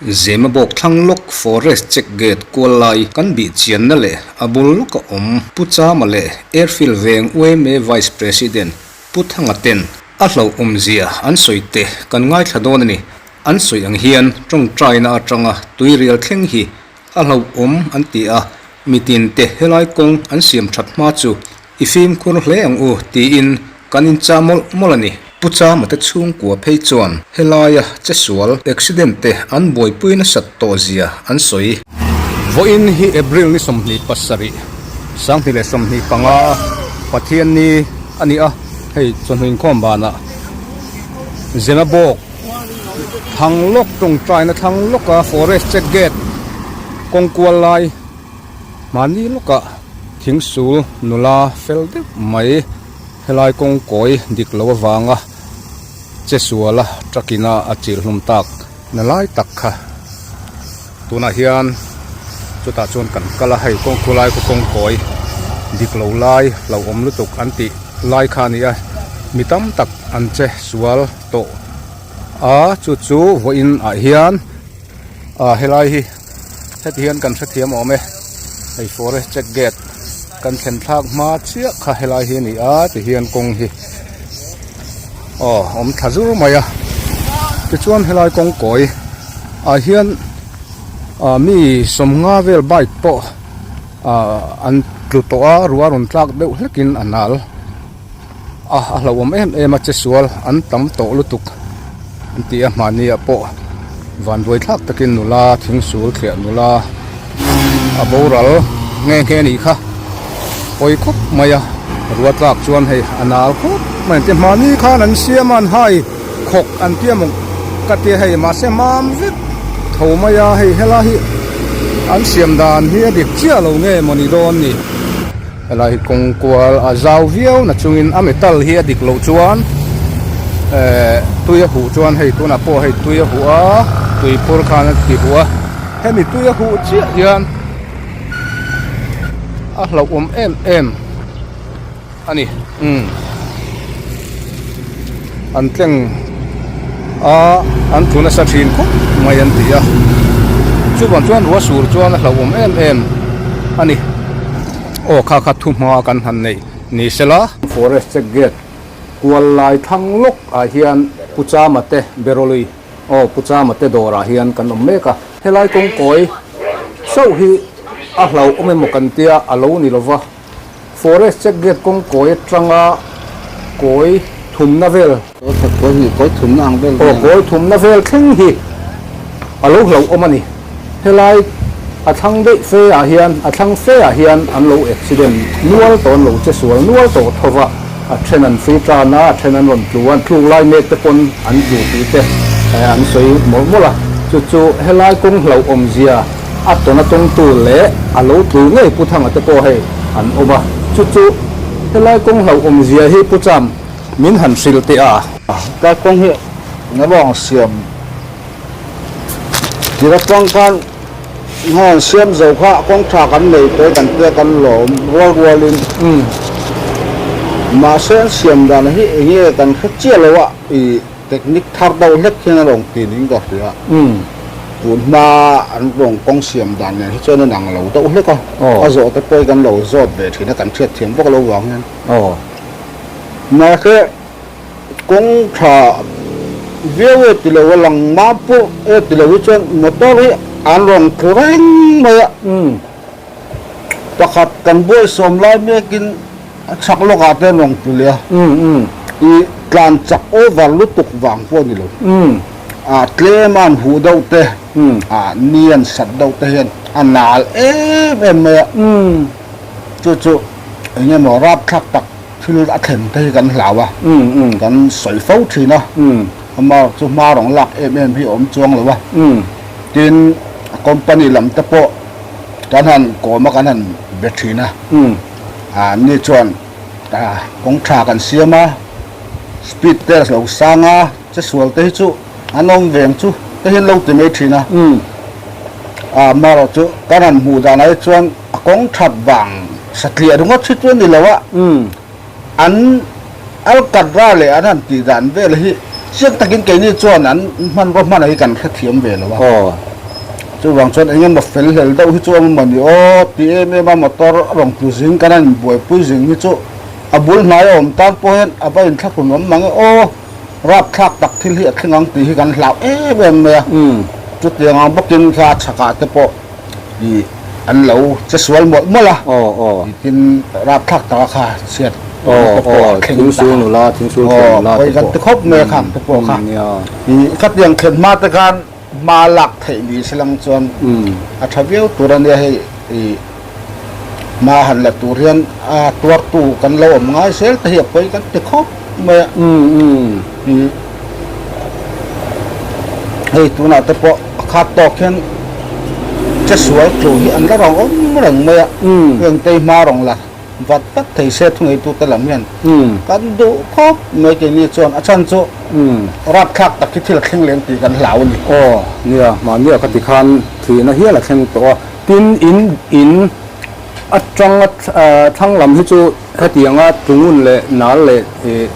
Zemabawk thlang lawk Forest Check Gate kual lai kan bih chianna leh a bul lawka awm Pu Chama leh Airfield veng yma Vice President Pu Thanga ten a hlauhawmzia an sawi te kan ngaithla dawn a ni. An sawi ang hian tawngtaina atanga tuirial thleng hi a hlauhawm an ti a, mitin te helai kawng an siam that hma chu i fimkhur hle ang u tiin kan inchah mawlh mawlh a ni. Pu Chama te chhungkua phei chuan helaia chesual accident te an buaipui nasat tawh zia an sawi. Vawiin hi April ni 27, 2025 Pathianni a ni a, hei chawhnu inkhawm banah Zemabawk Thlang lawk tawngtaina thlang lawka forest check gate kawng kual lai mahni lawkah thing sul nula fel deuh mai helai kawng kawi dik lo avanga che suala truck ina a chil hlum tak na lai tak kha tunah hian chutah chuan kan kal a hei kawng khulai khaw kawng kawi dik lo lai hlauhawm lutuk an tih lai kha a ni a mi tam tak an che sual. tawh a chu chu vawiin ah hian ah helai hi heti hian kan hrethiam awm e hei forest check gate kan thlen thlak hma chiah kha helai hi a ni a ti hian kawng hi aw awm thla zur mai a tichuan helai kawng kawi ah hian ah mi sawmnga vel bike pawh ah an tlu tawh a ruah rawn tlak deuh hlekin a nal. A a hlauhawm em em a che sual an tam tawh lutuk an ti a mahni ah pawh van buai thlak takin nula thing sul thliah nula a boral nghe nghe anih kha pawi khawp mai a ruat tlak chuan hei a nal khawp mai an ti mahni khan an siam a an hai khawk an tia maw ka tia hei mahse mam vek tho mai a hei helai hi an siam dan hi a dik chiah lo nge mawni dawn ni. Helai hi kawng kual a zau viau na chungin a metal hi a dik loh chuan ehh tui a huh chuan hei tunah pawh hei tui a huh a tui phur khan a ti huh a hemi tui a huh chiah hian a hlauhawm em em a ni umm an tleng a an tlu nasa thin khawp mai an ti a chuvang chuan ruah sur chuan a hlauhawm em em a ni aw kha kha thu hma kan han neih ni sela. Forest check gate kual lai thlang lawk ah hian Pu Chama te Berolui aw Pu Chama te dawr ah hian kan awm mek a helai kawng kawi chauh hi a hlauhawm emaw kan tia a lo ni lova. Forest check gate kawng kawi atanga kawi thumna vel. Kawi hnih kawi thumna ang vel. Aw kawi thumna vel thleng hi a lo hlauhawm a ni. Helai a thlang daih fe ah hian a thlang fe ah hian an lo accident nual tawh an lo che sual nual tawh tho va, a then an free tan a, a then an rawn tlu a, an tluk lai mek te pawn an tlu tih te an sawi mawlh mawlh a. Chu chu helai kawng hlauhawm zia. A tawn a tawngtu leh a lo tlu ngei Pu Thanga te pawh hei an awm a, chu chu helai kawng hlauhawm zia hi Pu Cham min han hrilh teh a. Tlai kawng hi nalawng siam tir atang khan nghawn siam zo kha kawng tha kan nei te kan tia kan lawm rual rualin mahse an siam dan hi enge kan hre chiah lo a i Technique thar deuh hlek hian a rawn ti niin ka hria. Tun hma an rawn kawng siam dan nen hi chuan a nang lo deuh hlek a, a zawh te pawh hi kan lo zawt ve thin a, kan hriat thiam vak lo vang hian. Mahse kawng tha viau e ti lo a lang mah pawh e ti lo hi chuan motor hi an rawn tlu reng mai a. Pakhat kan buaisawm lai mekin a chhak lawkah te an rawn tlu leh a, i tlan chak over lutuk vang pawh a ni lo. A tlem a an huh deuh te, a ni an sat deuh te hian a nal em em mai a, chu chu eng emaw rapthlak tak thil a thlen te hi kan hlau a, kan sawi fo thin a, ama chu hma rawng lak em em hi a awm chuang lo a, tin company lam te pawh kan han kawm a kan han be thin a a ni chuan kawng tha kan siam a speed test lo sang a che sual te hi chu an awm veng chu te hian lo ti mai thin a a amaherawh chu kan han hmuh dan ah hi chuan a kawng that vang satliah ringawt hi chu a ni lo a an. Alkatra leh an han tih dan vel hi chiang takin keini chuan an hmanraw hmana hi kan hrethiam ve lo a. Chuvang chuan eng emaw fel hlel deuh hi chu awm emaw ni aw ti em em a motor rawn tlu zing kan han inbuaipui zing hi chu a bul hnai a awm tan pawh hian a va inthlahrun awm mang e aw rapthlak tak thil hi a thleng ang tih hi kan hlau em em mai a. Chutiang ang bawkin thla chhakah te pawh ih an lo che sual mawlh mawlh a tin rapthlak taka kha chhiat te pawh a thleng ta aw pawi kan ti khawp mai a khang te pawh kha ih khatiang thlen hma te khan hma lak theih ni se lang chuan a tha viau tur a nia hei ih hma han la tur hian a tuartu kan lo awm ngai zel te hi a pawi kan ti khawp mai a ih hei tunah te pawh a khat tawk hian che sual tlu hi an la rawn awm reng mai a heng te hi hma rawn la vat vat thei se thuneitu te lam hian kan duh khawp mai keini chuan a chhan chu rapthlak tak hi thil a thleng lem tih kan hlau a ni. Aw nia mahnia ka ti khan thihna hial a thleng tawh a tin in in atanga thlang lam hi chu Hetianga tungun leh nal leh ih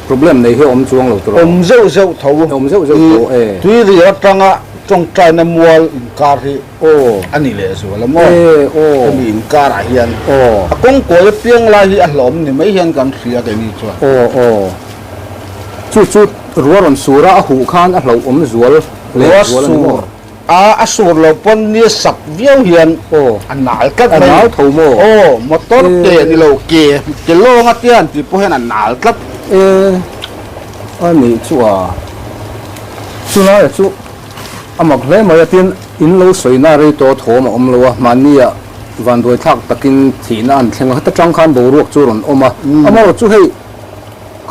problem nei hi a awm chuang lo tur a. Awm zeuh zeuh tho. Awm zeuh zeuh tho e. Tui ri atanga tawngtaina mual inkar hi a ni leh zual a maw? Hemi inkarah hian a kawngkawi apiang lai hi a hlawm ni mai hian kan hria keini chuan. Aw aw. Chu chu rua rawn sur a a huh khan a hlauhawm zual leh zual a ni maw? A a sur lo pawn ni sak viau hian a nal tlat mai. A nal tho maw? Aw, motor ke ni lo ke, ke lawng a tia an tih pawh hian a nal tlat. E, a nih chu a. Chulai chu a mak hle mai a, tin in lo sawina rei tawh thawm a awm lo a, mahni ah vanduai thlak takin thihna an thleng a, heta tang khan boruak chu rawn awm a, amaherawhchu chu hei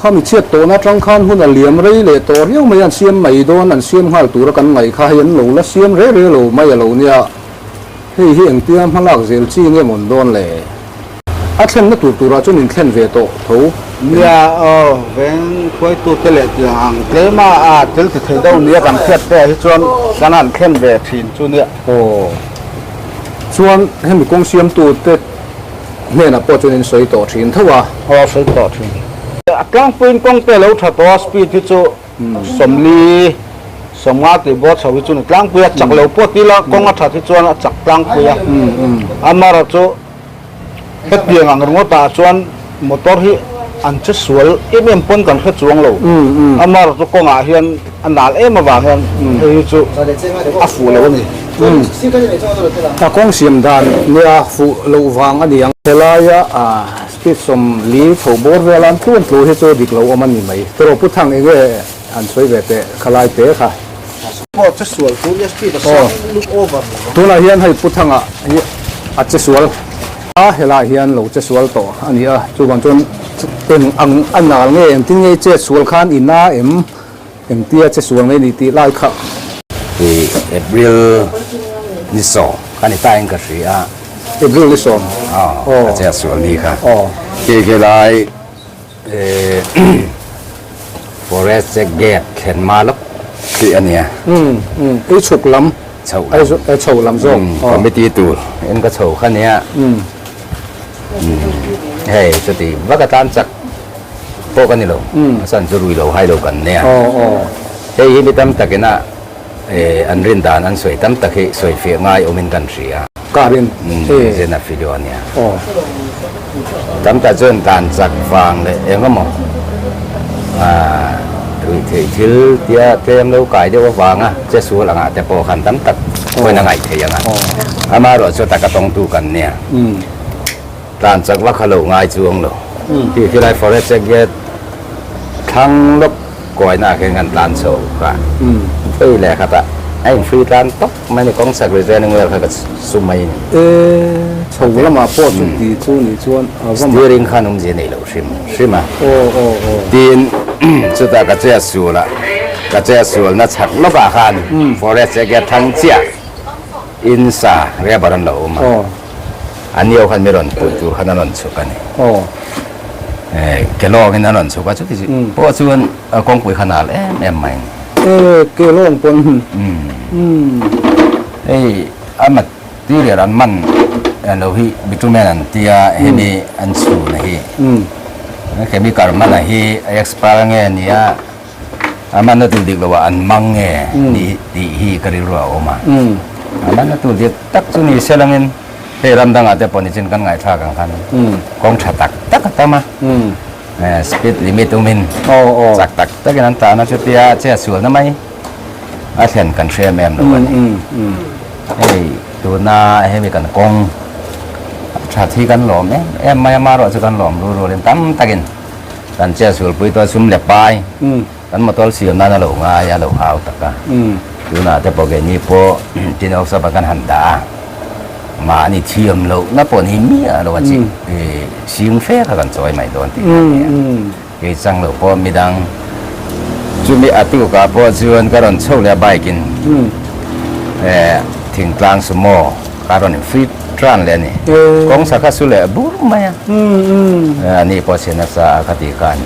Khami chhiat tawhna atang khan hun a liam rei leh tawh riau mai a, an siam mai dawn, an siam nghal tura kan ngaih kha hei an lo la siam re re lo mai a lo nia. Hei hi engtia hma lak zel chi nge mawn dawn le? A thlenna tur turah chuan inthlen ve tawh tho. Nia aw, veng hruaitute leh tiang ang tlem a a thil ti thei deuh nia kan hriat te ah hi chuan kan han thlen ve thin chu nia. Aw, chuan hemi kawng siamtute. Hnenah pawh chuan in sawi tawh thin tho a. Aw sawi tawh thin. A tlangpuiin kawng te lo tha tawh a speed hi chu 40 50 tih bawr chho hi chu ni tlangpui a chak lo pawh ti la kawng a that hi chuan a chak tlangpui a amaherawh chu hetiang ang ringawt ah chuan motor hi an che sual em em pawn kan hre chuang lo amaherawh chu kawngah hian a nal em avang hian hei hi chu a fuh lo a ni. A kawng siam dan nia fuh loh vang a ni ang. Helaia speed 40 chho bawr vela an tluan tlu hi chu dik lo awm a ni mai. Tawrh Pu Thang enge han sawi ve teh khalai te kha. Pawh che sual chu nia speed a sang look over lo a. Tunah hian hei Pu Thanga hi a che sual a, helaiah hian lo che sual tawh a ni a, chuvang chuan eng ang a nal nge engtin nge i chet sual khan i na em? Engtia che sual ngei ni tih lai kha. Hi April ni sawm kha ni ta in ka hria a. April ni sawm. Aw ka che sual ni kha. Aw. Khi khi lai forest check gate thlen ma lawk tih a nia. Um um ei chhuk lam. Chho lam. Ei chho lam zawk. Um committee tur in ka chho kha nia. Um. Hei chuti vak atan chak. pawh ka ni lo a chan chu rui lo hai lo kan nia hei hi mi tam takin a an rin dan an sawi tam tak hi sawi fiah ngai awmin kan hria karin zen a video ania tam tak chuan dan chak vang leh eng emaw ruih theih thil tia tlem lo kai deuh avanga che sual angah te pawh khan tam tak pawhin a ngaih theih anga amaherawhchu chu taka tawngtu kan nia. Tlan chak vak kha lo ngai chuang lo. Khi khilai forest check gate thlang lawk kawi na khian kan tlan chho kha. Phei leh khat ah a in free tlan tawp mai ni kawng chak retaining wall kha ka su mai ni. E chho lamah pawh chu ti chu ni chuan a va Steering khan awmzia nei lo hrim hrim a. Tin chutah ka che sual a ka che sual na chak lawk ah khan forest check gate thlang chiah in sa rubber an lo awm a. A nio khan mi rawn pui tur khan a rawn chhuk a ni. Ke lawngin a rawn chhuk a, chuti pawh chuan a kawngpui khan a al em em mai a ni. E, ke lawng pawn. Hei a material an man lo hi bitumen an tia hemi an chhun hi. Chemical man a hi a expire nge nia a man a tur dik loh ah an mang nge nih tih hi ka rilru a awm a. A man a tur dik tak chu ni se langin hei ram dangah te pawh nichin kan ngaihthlak ang khan kawng tha tak tak a tam a. Speed limit awmin chak tak takin an tan a chutia che sualna mai a thlen kan hre em em lo a ni. Hei tuna hemi kan kawng that hi kan lawm em em mai a, amaherawhchu kan lawm ru rulin tam takin kan che sulpui tawh sum leh pai kan motor siam nan a lo ngai a lo hau tak a. Tunah te pawh keini pawh tin workshop ah kan han dah a, mahni thiam lohna pawh ni miah lo a chi sing fe kha kan chawi mai dawn tih kha a ni a. Kei chang lo pawh midang chumi a tukah pawh chuan ka rawn chho leh a bike in thingtlang sumo ka rawn in free tran leh a ni. Kawng sa kha su leh bur mai a, a ni pawh chhe nasa a kha tih khan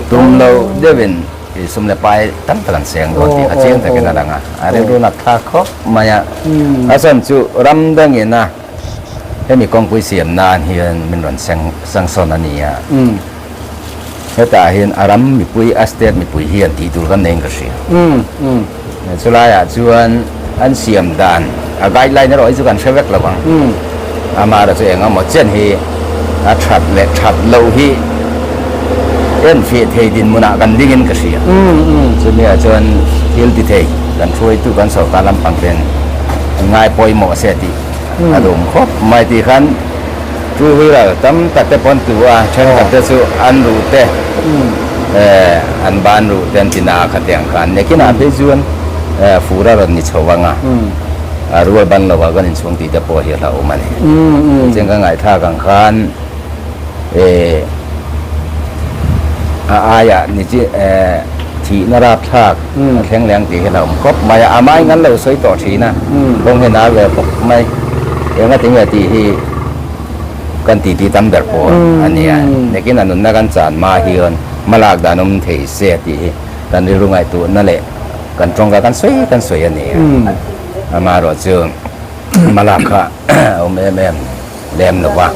tum lo deuhin i sum leh pai tam tak an seng dawn tih kha chiang takin a lang a, a rilru nat thlak khawp mai a. A chhan chu ram dangin a hemi kawngpui siam nan hian min rawn sengsawn a ni a. Hetah hian a ram mipui, a state mipui hian tih tur kan neiin ka hria. Chulaiah chuan an siam dan, a guideline erawh hi chu kan hre vek lo ang. Amaherawhchu eng emaw chen hi a that leh that loh hi enfiah thei dinhmunah kan dingin ka hria. Chumiah chuan thil ti thei kan hruaitu kan sorkar lampang ten ngai pawimawh se tih a duhawm khawp mai tih khan Two wheeler tam tak te pawh an tlu a, thenkhat te chu an ruh te an ban ruh te an ti na a khatiang khan. Nekinah phei chuan fur a rawn ni chho vang a, a rual ban lovah kan inchhung tih te pawh hi a hlauhawm a ni. Tichuan ka ngaihthlak ang khan a aiah ni chi thihna rapthlak a thleng leh ang tih hi a hlauhawm khawp mai a, amah in an lo sawi tawh thin a, kawng hi nal ve khawp mai. Engati nge tih hi kan titi tam ber pawh a nia. Nakin a nunna kan chan hma hian hmalak dan awm thei se tih hi kan rilru ngaihtuahna leh kan tawngka kan sawi kan sawi a nia. Amaherawhchu hmalak kha a awm em em lem lo va.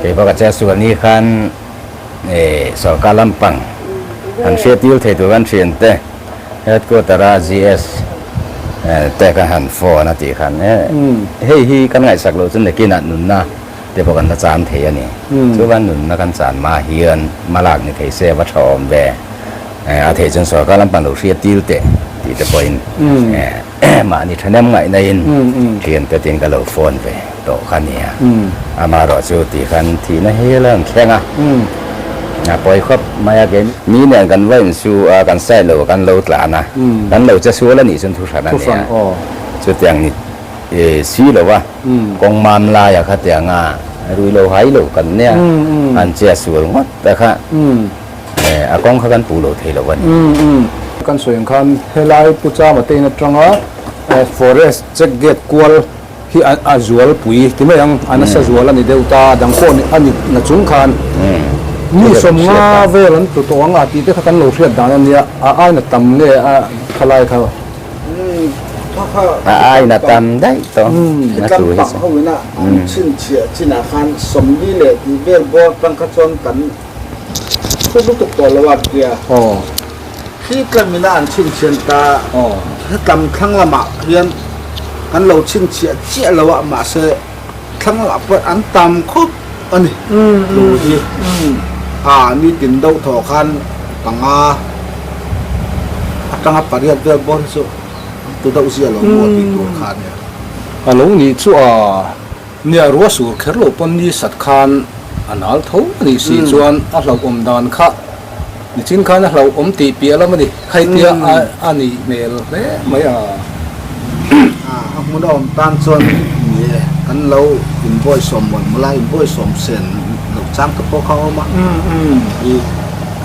Kei pawh ka che sual ni khan sorkar lampang an hriatir thei tur kan thiante Headquarter a GS te kha han phone a tih khan hei hi kan ngaihsak loh chu nakinah nunna te pawh kan la chan thei a ni. Chuvan nunna kan chan hma hian hmalak ni thei se va tha awm ve. A theih chuan sorkar lampang lo hriat tir teh tih te pawhin mahni thahnem ngaihna in thiante tin ka lo phone ve tawh kha nia. Amaherawhchu tih khan thihna hial a rawn thleng a. A pawi khawp mai a kei mi nen kan va insu a, kan side lo kan lo tlan a, kan lo che sual a nih chuan thuhran a nia. Chutiang ni si lo a, kawng mam laia khatiang a rui lo hai lo kan nia, an che sual ngawt a kha a kawng kha kan puh lo thei lo a ni. Kan sawi ang khan helai Pu Chama te in atanga forest check gate kual hi a zual pui ti mai ang, a nasa zual a ni deuh ta, a dang pawh a ni na chung khan mi 50 vel an tlu tawh ang a tih te kha kan lo hriat dan a nia, a aina tam nge a thalai kha? A aina tam daih tawh a tlu hi chu. Ho ina an chhinchhiah chinah khan 40 leh tih vel bawr tang kha chuan kan thu lutuk tawh lo a tia. Khi tlamina an chhinchhian ta hetlam thlang lamah hian kan lo chhinchhiah chiah lo a, mahse thlang lamah pawh an tam khawp a ni. Tlu hi a nitin deuh thawh khan panga atanga pariat vel bawr hi chu an tu deuh zia lo maw tih tur kha a nia. A lo nih chu a nia rua sur kher lo pawn ni sat khan a nal tho a nih si chuan a hlauhawm dan kha Nichin khan a hlauhawm tih piah lam a ni. Khaitia a nih hmel hle mai a. A hmun a awm tan chuan ni e, kan lo inbawisawm mawlh mawlh a, inbawisawm sen loh chang te pawh kha a awm a.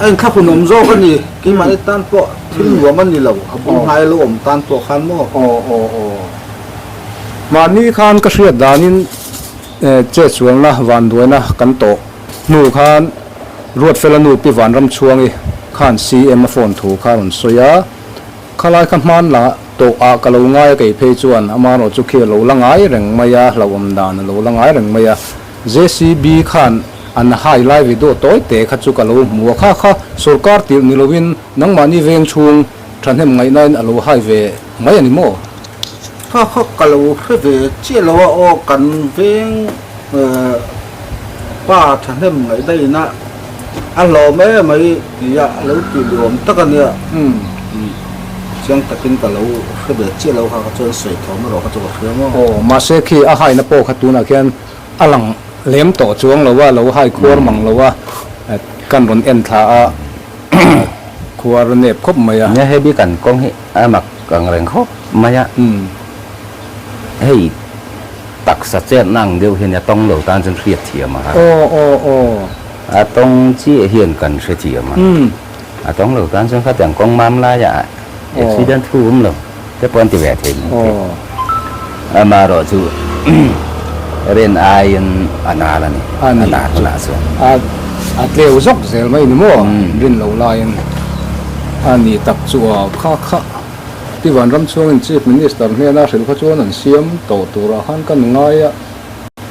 A inthlahun awm zawk a ni, keimahni tan pawh thil nuam a ni lo, a bul hnai lo awm tan pawh khan maw. Aw aw aw. Mahni khan ka hriat danin chetsualna vanduaina kan tawh hnu khan Ruatfela nu Pi Vanramchhuangi khan CM a phone thu kha a rawn sawi a, khalai kha hman la tawh ah ka lo ngai a kei phei chuan amaherawh chu khi a lo la ngai reng mai a, hlauhawm dan a lo la ngai reng mai a, JCB khan An hai lai video tawi te kha chu ka lo hmu a, kha kha sorkar tirh ni lovin nangmahni veng chhung thahnem ngaihnain a lo hai ve mai a ni maw? Kha kha ka lo hre ve chiah lo a aw, kan veng pa thahnem ngaihna ina a hlawm em mai tia a lo tih duh awm tak a nia. Chiang takin ka lo hre ve chiah lo kha kha chuan sawi thawm erawh kha chu ka hria maw? Aw, mahse khi a haina pawh kha tunah khian A lang lem tawh chuang lo a, lo hai khuar mang lo a, kan rawn en thla a, khuar nep khawp mai a. Nia hei bi kan kawng hi a mak ang reng khawp mai a, hei taksa chetna ang deuh hian a tawng lo tan chuan hriat thiam a har. Aw aw aw. A tawng chiah hian kan hre thiam a, a tawng lo tan chuan khatiang kawng mam laiah accident thu awm lo. Te pawh an ti ve thei mai thei. Amaherawhchu rin aiin a nal a ni. A ni. A nal lah chuan. A a tleu zawk zel mai ni maw? Rin loh laiin a ni tak chu a kha kha. Pi Vanramchhuangin Chief Minister hnena hrilh kha chuan an siam tawh turah khan kan ngai a.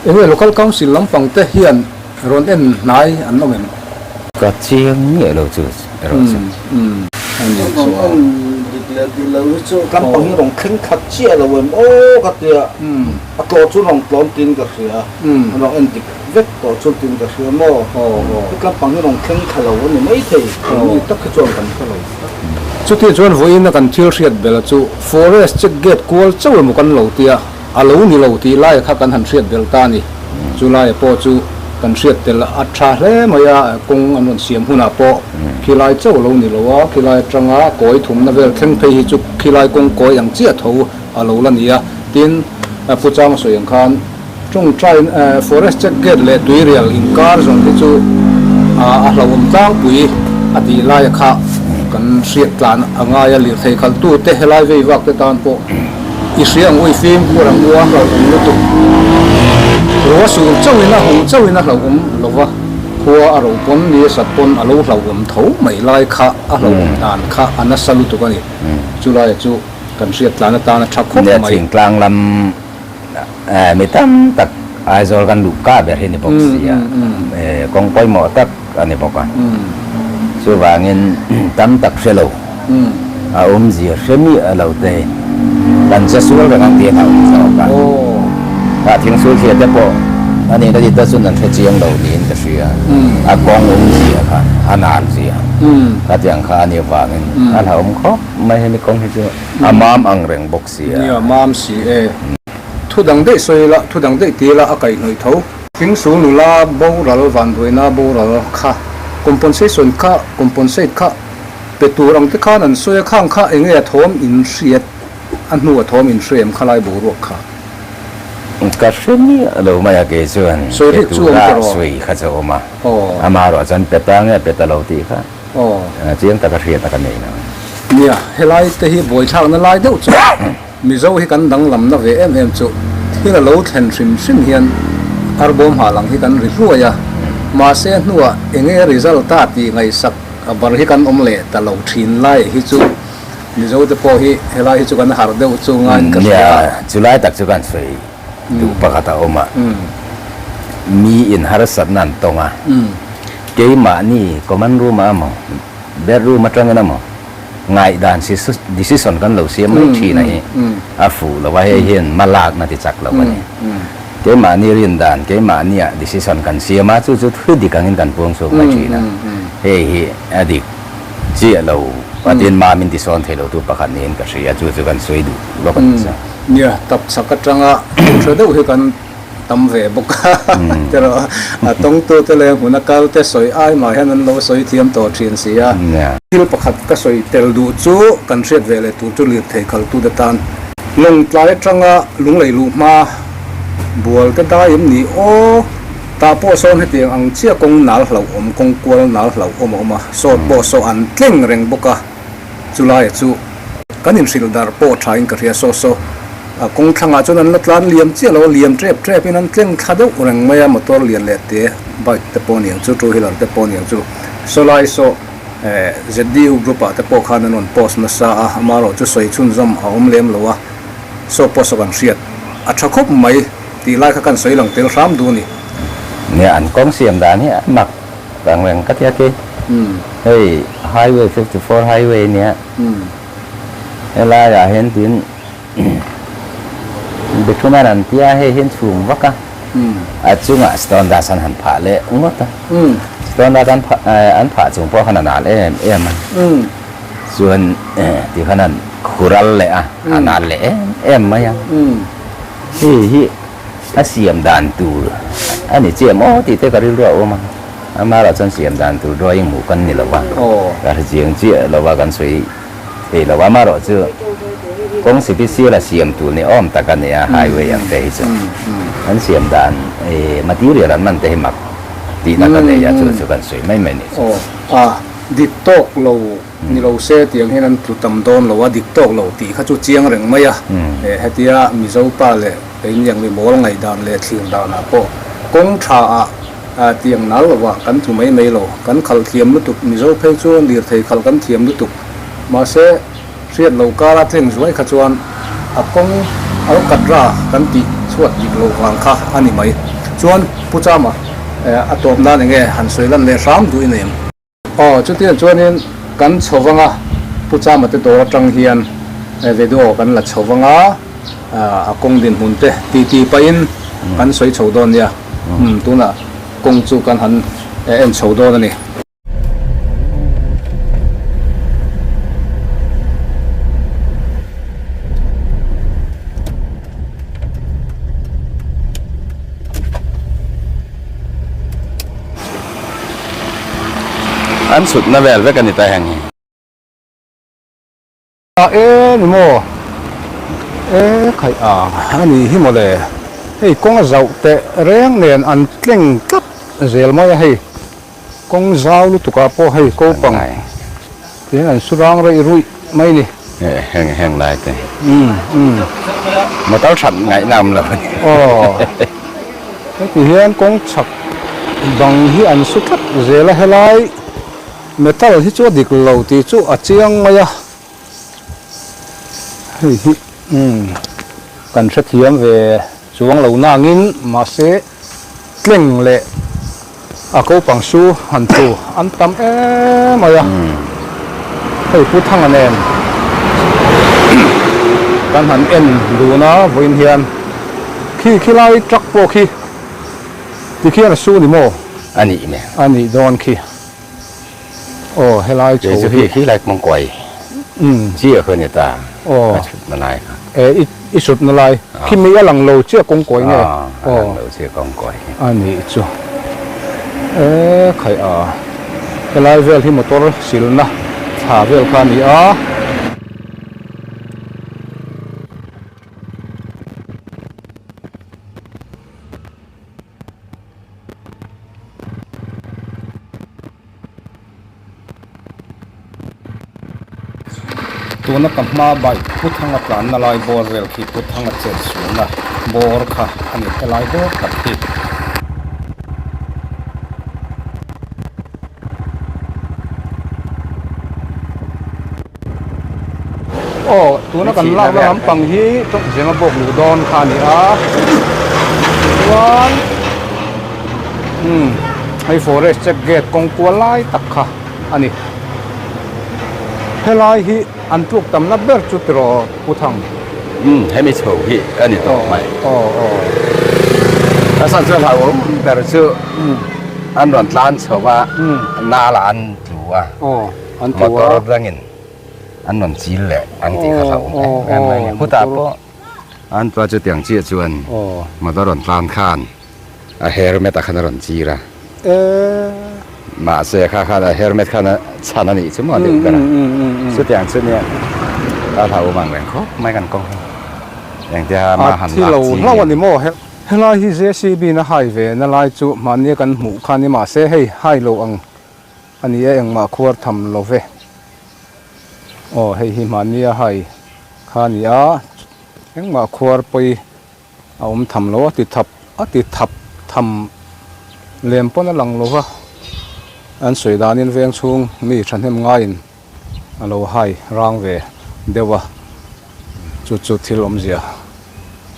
Enge Local Council lampang te hian rawn en hnai an awm em? Ka chiang miah lo chu erawh chu. A ni chu a. Dik leh dik lo hi chu kan pang hi rawn thleng khat chiah lo em aw ka tia a tlawh chu rawn tlawn tiin ka hria rawn en dik vek tawh chu tiin ka hria maw he kan pang hi rawn thleng thla lo a ni maithei ni tak hi chuan kan hre lo. Chuti chuan vawiin a kan thil hriat bel chu forest check gate kual chauh emaw kan lo tia. A lo ni lo tih laia kha kan han hriat belh ta a ni. Chu laia pawh chu kan hriat tel a tha hle mai a, kawng an rawn siam hunah pawh khilai chauh a lo ni lo a, khilai atanga kawi thumna vel thleng phei hi chu khilai kawng kawi ang chiah tho a lo la ni a. Tin, Pu Changa sawi ang khan tawngtai Forest Check Gate leh Tuirial inkar zawng hi chu a hlauhawm tlangpui a tih laia kha kan hriat tlan a ngai a, lirthei khalhtute helai vei vak te tan pawh I hria ang u, i fimkhur ang u, a hlauhawm lutuk. Rua sur chauhin a hung chauhin a hlauhawm lo va, khua a ro pawn ni a sat pawn a lo hlauhawm tho mai lai kha a hlauhawm dan kha a nasa lutuk a ni. Chu laia chu kan hriat tlan atan a tha khawp mai. Thingtlang lam mi tam tak Aizawl kan luh kah ber hi ni bawk si a, kawng pawimawh tak a ni bawk a. Chuvangin tam tak hre lo, a awmzia hre miah lo te kan che sual reng ang tih a hlauhawm zawk a. Kha thingsul thliah te pawh a nihna dik tak chuan an hre chiang lo niin ka hria. A kawng awmzia kha, a nal zia khatiang kha a nih avangin a hlauhawm khawp mai hemi kawng hi chu a mam ang reng bawk si a. Nia, mam si e. Thu dang daih sawi ila, thu dang daih ti ila a kaihhnawih tho. Thingsul nula boral vanduaina boral kha compensation kha compensate kha pe tur ang te khan an sawi a, khang kha enge a thawm in hriat a hnu a thawm in hre em khalai boruak kha. Ka hre miah lo mai a kei chuan Sawi pe rik chu awm tura ta rawh. sawi kha chu a awm a, Aw. amaherawh chuan pe ta nge pe ta lo tih kha Aw. chiang taka hriat a ka nei lo. Nia, helai te hi buaithlakna lai deuh chu. Mizo hi kan danglamna ve em em chu thil a lo thlen hrim hrim hian arbawm hah lang hi kan ri hluai a, mahse hnuah enge result ta tih ngaihsak a bar hi kan awm leh ta lo thin lai hi chu Mizo te pawh hi helai hi chu kan harh deuh chu ngaiin ka hria a. Nia, chulai tak chu kan sawi duh pakhat a awm a, mi in harsatna an tawng a, keimahni common room ah emaw bedroom atangin emaw, Ngaihdan decision kan lo siam mai thin a hi a fuh lo a, hei hian hmalakna ti chak lo a ni. Keimahni rin dan, keimahnia decision kan siam a, chu chu thu dik angin kan puang chhuak mai thin a. Hei hi a dik chiah lo a tin mah min tisawn thei lotu pakhat niin ka hria, chu chu kan sawi duh lawk a ni chu. Nia, tapchhak atanga thu tha deuh hi kan tam ve bawk a, tiraw a tawngtute leh hmuna kalte sawi ai mah hian an lo sawi thiam tawh thin si a. Thil pakhat ka sawi tel duh chu kan hriat ve leh tur chu lirthei khaltute tan Lawngtlai atanga lunglei luh hma bual te dai em ni aw, tah pawh sawn hetiang ang chiah kawng nal hlauhawm kawng kual nal hlauhawm a awm a, sawt pawh saw an tleng reng bawk a. Chulaia chu kan inhrilh darh pawh thain ka hria saw saw. A kawng thlangah chuan an la tlan liam chiah lo a, liam tep tepin an tleng thla deuh reng mai a, motor lian leh te, bike te pawh aniang chu, two wheeler te pawh aniang chu. Sawlai saw ZDU group ah te pawh khan an rawn post nasa a, amaherawh chu sawi chhunzawm a awm lem lo a, saw pawh saw kan hriat a tha khawp mai tih lai kha kan sawi lang tel hram duh a ni. Nia an kawng siam dan hi a mak ang reng ka tia khi. Hei highway 54 highway nia helaiah hian tin Bethuna an tia hei hian chhung vak a a chungah stone dust an han phah leh ngawt a stone dust an phah an phah chung pawh khan a nal em em a chuan tikhan an khural leh a a nal leh em em mai a hei hi a siam dan tur a ni chiah maw tih te ka rilru a awm a amaherawh chuan siam dan tur drawing hmuh kan ni lo va ka hre chiang chiah lo va kan sawi thei lo amaherawh chu kawng sipisial a siam tur ni awm tak a ni a highway ang te hi chu an siam dan material an man te hi mak tihna ka nei a chu chu kan sawi mai mai ni chu. Aw dik tawk lo Ni lo se tiang hian an tlu tam dawn lo a, dik tawk lo tih kha chu chiang reng mai a. Hetia Mizo pa leh keiniang mi mawl ngaihdan leh thlir danah pawh kawng tha ah tiang nal lovah kan tlu mai mai lo. Kan khalh thiam lutuk, Mizo phei chu lirthei khalh kan thiam lutuk. Mahse, hriat lo kara tleng zuai kha chuan a kawng alkatra kan tih chhuat dik lo vang kha a ni mai. Chuan Pu Chama a tawp nan enge han sawi lan leh hram duh i nei em? Aw, chutiang chuanin kan chho vang a, Pu Chama te dawr atang hian video kan la chho vang a, a kawng dinhmun te titi pahin kan sawi chho dawn nia, tunah kawng chu kan han en chho dawn a ni. An chhutna vel vek a ni ta heng hi. A e ni maw? E khaih a a nih hi mawle. Hei kawng a zauh teh reng nen an tleng tlat zel mai a hei. Kawng zau lutuk ah pawh hei ko pang tihian an su rang reih ruih mai ni. Heng heng lai te. Motor that ngaihna awm lo a ni. Aw. Heti hian kawng chhak bang hi an su tlat zel a helai metal hi chu a dik lo tih chu a chiang mai a. Hei hi kan hrethiam ve chuang lo nangin mahse tleng leh A kopang su han tlu an tam em mai a, hei Pu Thanga nen kan han en dun a vawiin hian khi khi lai truck pawh khi tikhian a su ni maw? A nih hmel. A nih dawn khi. Aw helai chho hi. Khi lai kawng kuai chiah kha ni ta a chhutna lai kha. E i chhutna lai khi mi a lang lo chiah kawng kuai nge? A lang lo chiah kawng kuai. A nih chu. E khaih a helai vel hi motor silna thla vel kha a ni a. Tuna ka hma bike Pu Thanga tlanna lai bawr vel khi Pu Thanga chet sualna bawr kha a ni helai bawr tak hi. Aw tuna kan lakna lampang hi Tawkzema bawk luh dawn kha a ni a chuan umm hei forest check gate kawng kual lai tak kha a ni helai hi an tluk tamna ber chu tiraw Pu Thang. Umm hemi chho hi a ni tawh mai. Aw aw. A chhan chu hlauhawm ber chu an rawn tlan chho a nal ah an tlu a. Aw. An tlu a. Motor dangin an rawn chil leh an tih kha hlauhawm em em mai a ni. Khutah pawh an tlua chutiang chiah chuan motor rawn tlan khan a helmet ah khan a rawn chil a. Mahse kha khan a helmet khan a chhan a nih chu maw a deuh ber a. Chutiang chu nia a hlauhawm ang reng khawp mai kan kawng hi. Engtia mah han lak chi. A thi lo hlauh a ni maw? Helai hi JCB in a hai ve na lai chu mahnia kan hmuh kha ni mahse hei hai lo ang A ni e, engmah khuar tham lo ve. Aw, hei hi mahnia hai kha a ni a, engmah khuar pawi a awm tham lo a ti thap a ti thap tham lem pawn a lang lo va, an sawi danin veng chhung mi thahnem ngaiin a lo hai rang ve deuh a, chu chu thil awmzia.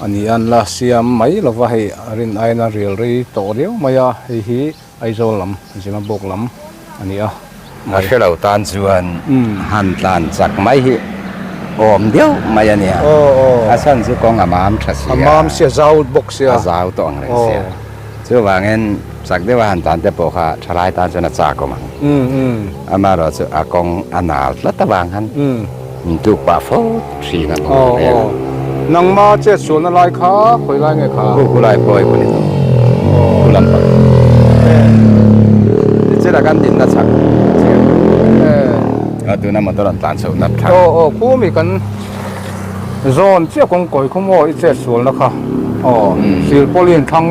A ni an la siam mai lova hei a rin aiin a rial rei tawh riau mai a, hei hi Aizawl lam, Zemabawk lam a ni a. A hre lo tan chuan han tlan chak mai hi awm deuh mai a nia, a chhan chu kawng a mam tha sia, a mam sia, zau bawk sia, a zau tawh ang reng sia, chuvangin chak deuha han tlan te pawh kha thalai tan chuan a chak awm ang, amaherawhchu a kawng a nal tlat avang khan Min tuk pah fo thin a aw aw nangma chet sualna lai kha khawi lai nge kha khu khu lai pawh i ni tawh khu lam pang ti chela kan dinna chak a tuna motor an tlan chhoh nat thang aw aw khu mi kan zawn chiah kawng kawi khu maw i chet sualna kha aw silpawlin thlang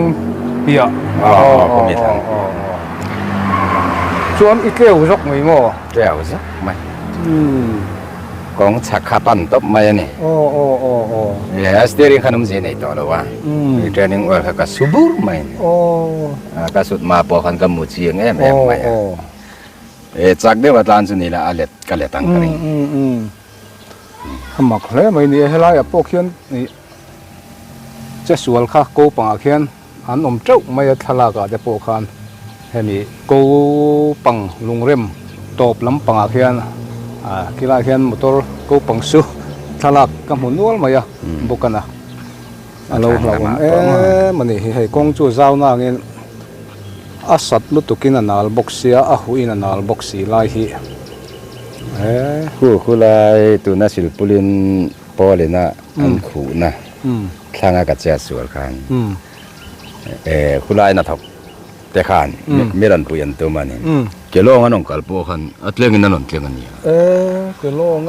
piah aw aw khu mi thlang chuan i tleu zawk mai maw tleu zawk mai Kawng chhak kha pan tawp mai a ni. A steering khan awmzia nei tawh lo a, returning oil kha ka su bur mai a ni. Ka sut hma pawh khan ka mu chiang em em mai a. Chak deuh a tlan chu ni la a let ka let ang ka ring. A mak hle mai ni e, helaiah pawh khian che sual kha ko pangah khian An awm teuh mai a thlalak ah te pawh khan hemi ko pang lungrem tawp lampangah khian ah khilaiah khian motor ko pang chu thlalak ka hmu nual mai a bawkana a lo hlauhawm em a ni hi hei kawng chu zau nangin a sat lutukin a nal bawk sia a huhin a nal bawk si lai hi he. Khu khulai tuna silpulin pawlina an khuhna thlanga ka chiat sual khan khulai hnathawk te khan mi rawn pui an tum a ni. Kelawng an rawn kal pawh khan a tlengin an rawn tleng a ni a. Kelawng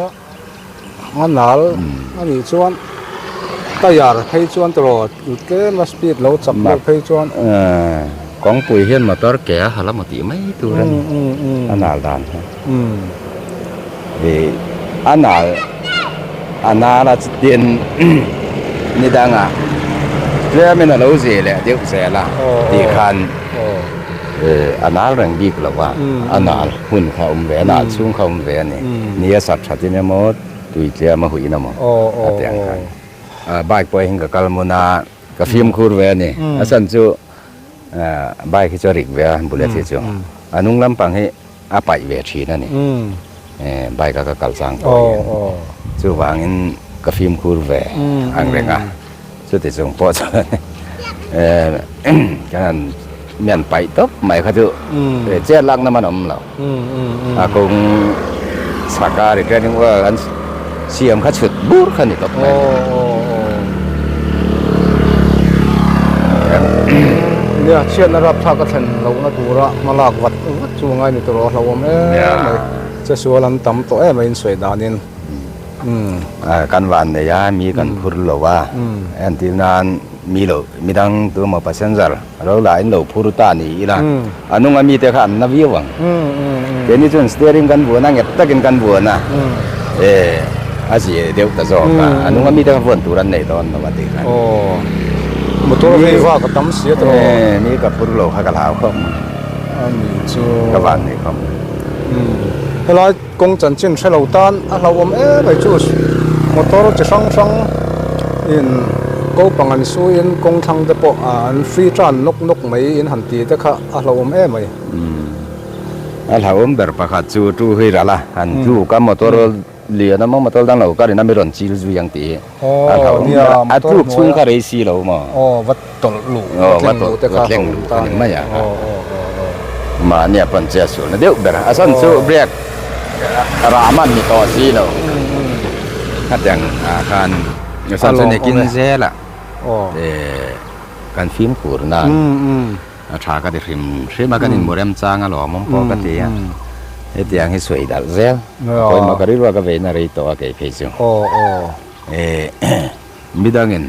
a nal a nih chuan tyre phei chuan tawh tlem a speed lo chak deuh phei chuan. Kawngpui hian motor ke a ha la maw tih mai tur a ni a nal dan kha. A nal a nal a chutin ni dangah tlemin a lo zeh leh deuh zel a tih khan a nal reng bik lo a, a nal hun kha a awm ve a nal chhung kha a awm ve a ni. Ni a sat thatin emaw tui tlem a huihin emaw a ti ang khan. Bike pawh hi ka kal hmun a ka fimkhur ve a ni. A chhan chu bike hi chu a rik ve a bullet hi chu a hnung lampang hi a paih ve thin a ni. Bike a ka kal chang pawh hian chuvangin ka fimkhur ve ang reng a, chuti chung pawh chuan kan han mi han paih tawp mai kha chu chet lakna man a awm lo. A kawng chhaka retaining wall an siam kha chhut bur kha ni tawp mai. Nia, chhiatna rapthlak a thlen lohna tura hma lak vat vat chu ngai ni tawh a hlauhawm em mai. Che sual an tam tawh em a insawi danin. Kan van nei a, mi kan phur lo a, entir nan mi lo midang tu emaw passenger a lo la in lo phur ta ni ila a nunga mite kha an na viau ang. Keini chuan steering kan vuan a, nghet takin kan vuan a, e a zia deuh ta zawk a, a nunga mite kha vuan tur an nei dawn lo a tih khan. Aw, motor vei vak a tam si a tawh. E, mi ka phur lo kha ka hlau khawp mai. A ni chu. Ka van nei khawp mai. Helai kawng chanchin hre lo tan a hlauhawm em mai chu motor chi hrang hrang in ko pang an suiin kawng thlang te pawh an free tan nawk nawk mai in han ti te kha a hlauhawm em mai. A hlauhawm ber pakhat chu tu hi ral a, han tluk a motor lian a maw motor dang lo karin a mi rawn chil zui ang tih hi a hlauhawm ber a, a tluk chhung kha rei si lo maw? Aw va tawlh luh va tleng luh te kha va tleng luh kha ni mai a, mahni a pawn che a sualna deuh ber a, a chhan chu brake rah man ni tawh si lo khatiang ah khan a chhan chu nikin zel a kan fimkhur nan. A tha ka ti hrim hrim a, kan inmu remchang alawm awm pawh ka ti a, hetiang hi sawi dalh zel, pawimawh ka rilru a ka veina rei tawh a kei phei chu. Midangin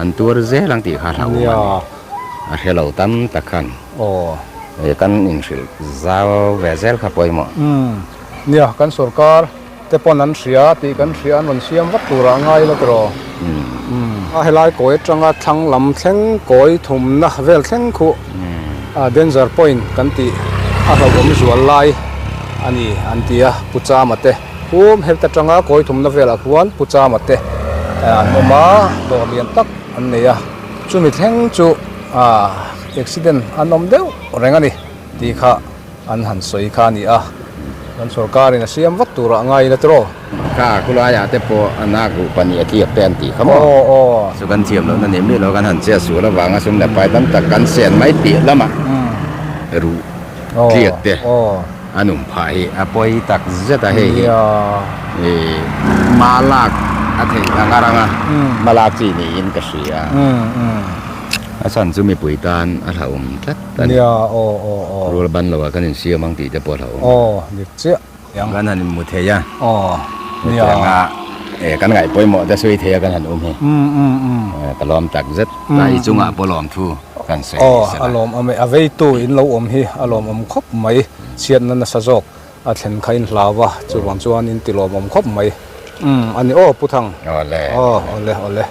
an tuar zel ang tih kha hlauhawm a ni, a hre lo tam tak khan kan inhrilh zau ve zel kha pawimawh. Nia, kan sorkar te pawn an hria tih kan hria an rawn siam vat turah a ngai la tiraw? A helai kawi atanga thlang lam thleng kawi thumna vel thleng khuh danger point kan tih a hlauhawm zual lai a ni an ti a Pu Chama te hum heta tanga kawi thumna velah khuan Pu Chama te. an awm a dawr lian tak an nei a chumi thleng chu ah accident an awm deuh reng a ni tih kha an han sawi kha a ni a kan sorkar in a siam vat tur ah ngai ila tiraw. Kha khulai ah te pawh a nak ruh pahnih a tliak te an tih kha maw? Aw aw. Chu kan thiam lohna ni miah lo kan han chiah sual avanga sum leh pai tam tak kan sen mai piah lamah ruh tliak te a num phah hi a pawi tak zet a hei hi ih hma lak a theih ang a rang a hma lak chi niin ka hria a chhan chu mipui tan a hlauhawm tlat a ni rul ban lo ah kan insiam ang tih te pawh a hlauhawm kan han inhmu thei a hetiang a kan ngaih pawimawh te sawi thei a kan han awm hi ka lawm tak zet ta i chungah pawh lawm thu kan sawi aw a lawm awm e a veitu in lo awm hi a lawm awm khawp mai chhiatna nasa zawk a thlen kha in hlau va chuvang chuan in ti lawm awm khawp mai umm a ni aw Pu Thang awle aw awle awle.